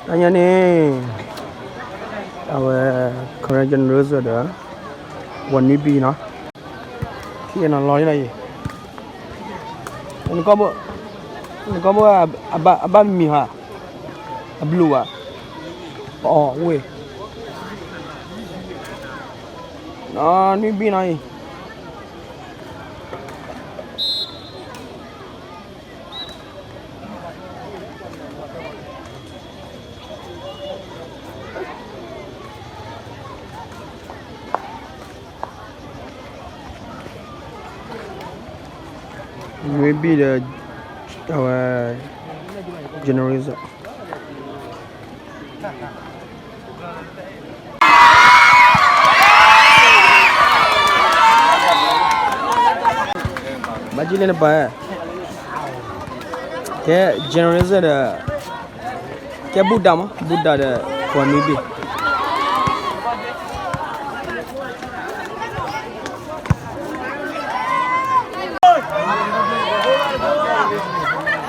တၢ်ညါန့ၣ် အဝဲ Karen Generation ဒီး ဝီၤနွံဘံနီၤ, ခံနီၤလီၤနီၤအံၤ, နကီၢ်ဘိ, နကီၢ်ဘိ အဘၣ်မံၤဟါ, အဘျုးဘၣ်, ပအီၣ်ဝ့ၢ်, နွံဘံနီၤအံၤ နွံဘံဒီး အဝဲ Generation ဘၣ်ကံၣ်လၢနပၤ, ကဲ Generation ဒီး ကဲဘူၣ်ဒါမး ဘူၣ်ဒါဒီး ပှၤနွံဘံ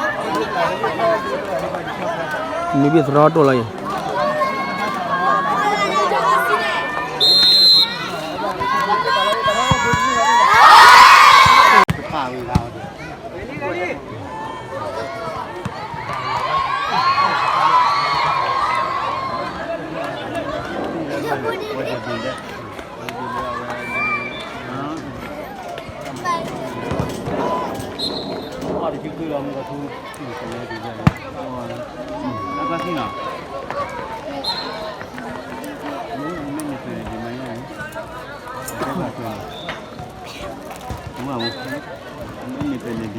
ၣ် နွံဘံၣ်သရီတိၢ်လီၤ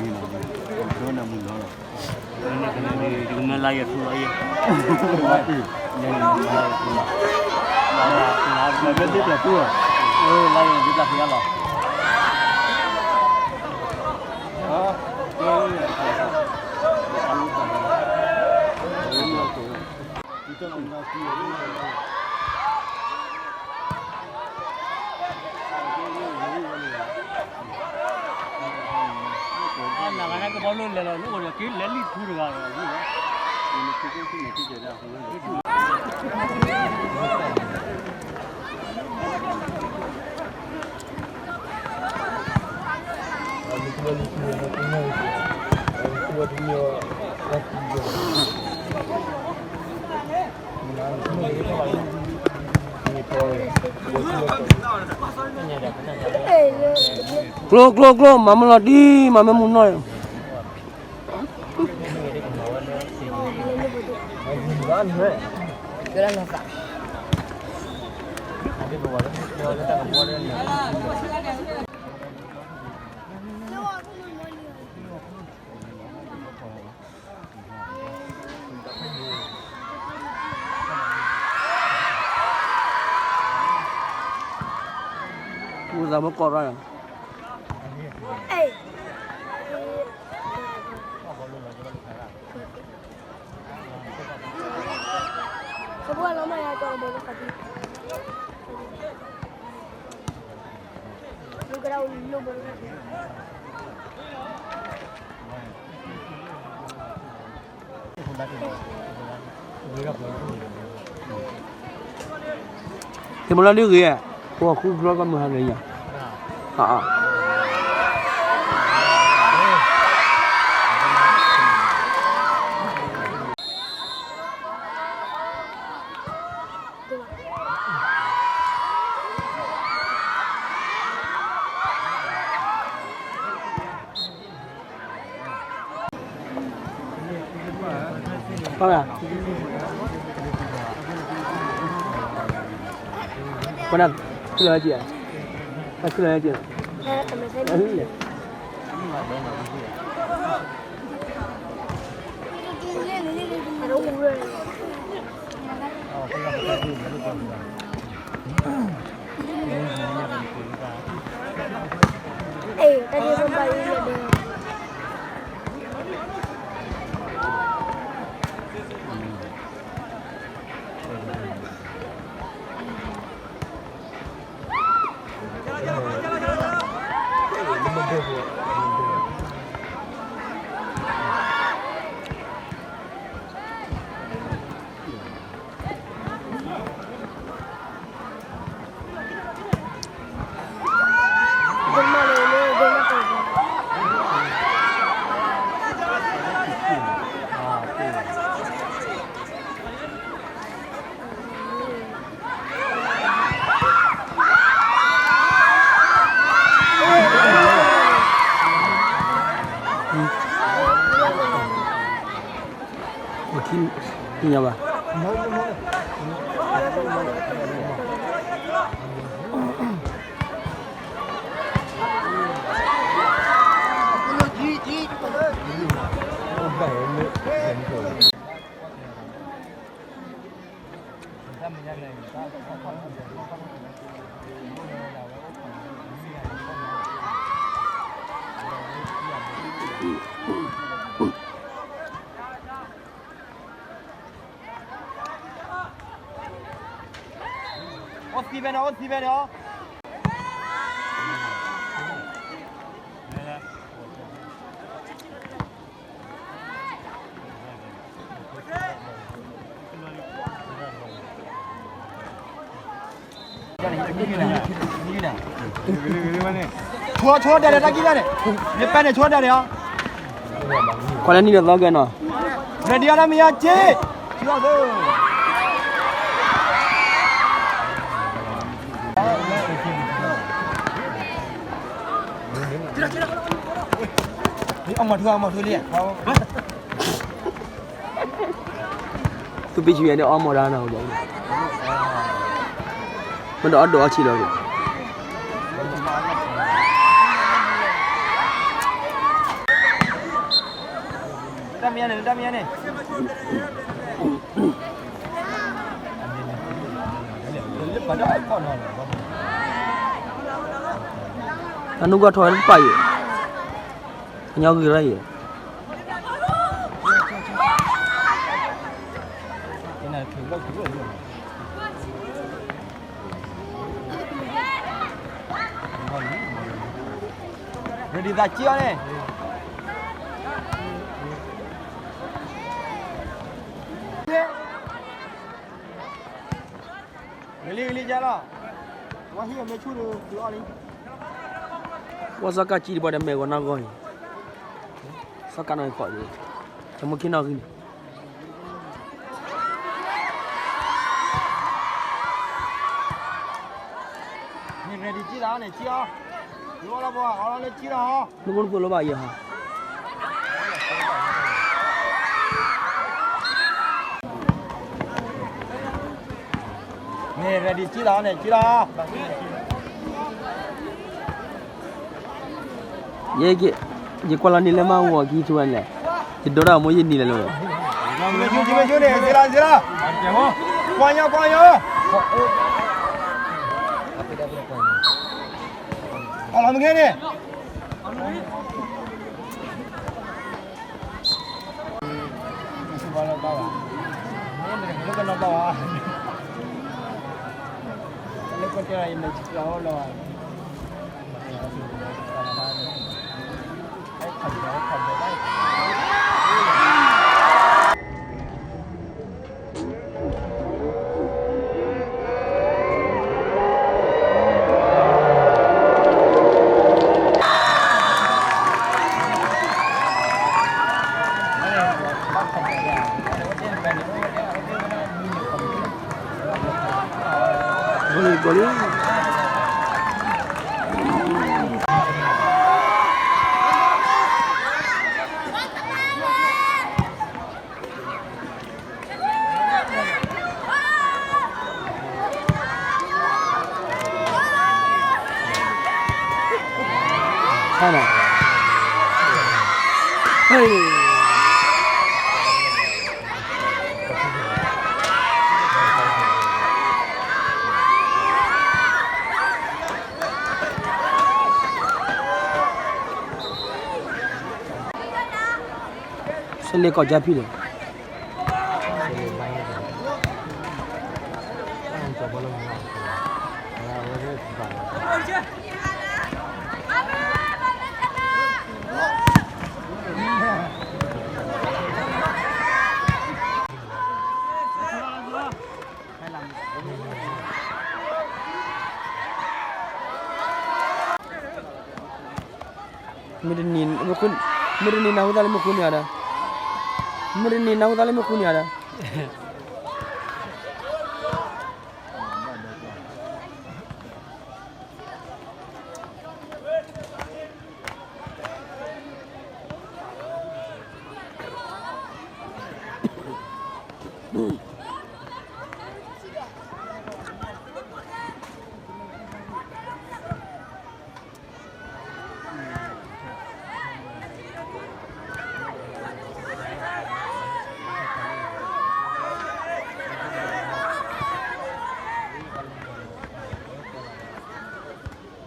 အံၤ နဂၤန့ၣ်ကဘီလိလဲၤလီၤ နအိၣ်ဒီးက့ၤလဲၤလံထူတဂၤဒီး ကျိ ကျိ ကျိ မၤမ့ၢ်လီၤဒံး မၤမ့ၢ်မုၢ်နီၢ် မုၢ်သးမ့ၢ်ကီၢ်ရၣ် သ့ၣ်မလီၤဒုဂ့ၤ, ပှၤဃုကျီကီၢ်မုၢ်ဟါလၢညါ, ပနၢ် ခုလၢကံၢ်, ခုလၢကံၢ်, ညီဘၣ်. အိၣ်သံဖဲန့ၣ် အိၣ်သံဖဲန့ၣ်. ဆိဒၣ်ဒၣ်တၢ်ကံၢ်လၢ်န့ၣ်, နပၢ်န့ၣ်ဆိဒၣ်ဒၣ်န့ၣ်အီၤ, ready အီၤတၢ်မ့ၢ်ယါက့, ဆူၣ်အီၤသၢ, အီၣ်မီၢ်ထူ အီၣ်မီၢ်ထူလံ. သူၣ်ပ့ၢ်ဆူၣ်ယဲန့ၣ် အီၣ်မီၢ်တၢ်နၤ, မ့ၢ်ဒီးအီၣ်ဒိးအီၣ်ဆံးလီၤ. တၢ်မ့ၢ်ယါန့ၣ်, တၢ်မ့ၢ်ယါန့ၣ်. အနူၢ်ကီၢ်ထီၣ်ဝဲတပာ်ယဲၢ်, ကညီဂ့ၤရၢယဲၢ်. ready သးကံအီၤန့ၣ်. ဂ့ၤလံ ဂ့ၤလံ ကလီၤ, ဝါဟံၣ်အမဲာ်ဆူၣ်ဒီး ကလီလံ. ဝါစီၤကၣ်ကံတပှၤဒီးမဲာ်ဂီၤနီၢ်ဂီၢ်အံၤ, စီၤကၣ်နီၢ်ဂံၢ်ခီၣ်, ကမူၣ်ခ့နီၢ်ဂံၢ်န့ၣ်. န့ၣ် ready ကံသးန့ၣ် ကံအီၤ, လီၤလီၤပှၤ အီလီၤလၢကံလီၤ. နကနၢ်ပၢၢ်လၢၤဘၣ်ယဲၢ်ဟီ. န့ၣ် ready ကံလီၤန့ၣ် ကံလီၤ. ယဲ, ယကွၢ်လီၤန့ၣ်လၢမါဝီၤကံထူဝဲလဲၣ်, ယဒိတၢ်မိၢ်ယနံၤလဲၣ်လီၤ. ကွၢ်ညီ ကွၢ်ညီ, ကွၢ်ညီ, အီလီၤမ့ၢ်ဂ့ၤန့ၣ်. စလ့ကီၢ်ကၠၢ်ဖံးန့ၣ်. မ့ၢ်တနံၤ, မ့ၢ်တနံၤနၢ်ဟူသးလၢမ့ၢ်ဃုန့ၣ်ဧါဒီး, မ့ၢ်တနံၤနၢ်ဟူသးလၢမ့ၢ်ဃုန့ၣ်ဧါဒီး. မ့ၢ်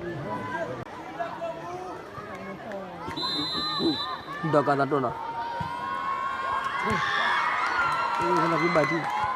ဒီးကးသးတိၢ်နီၤ, ဘၣ်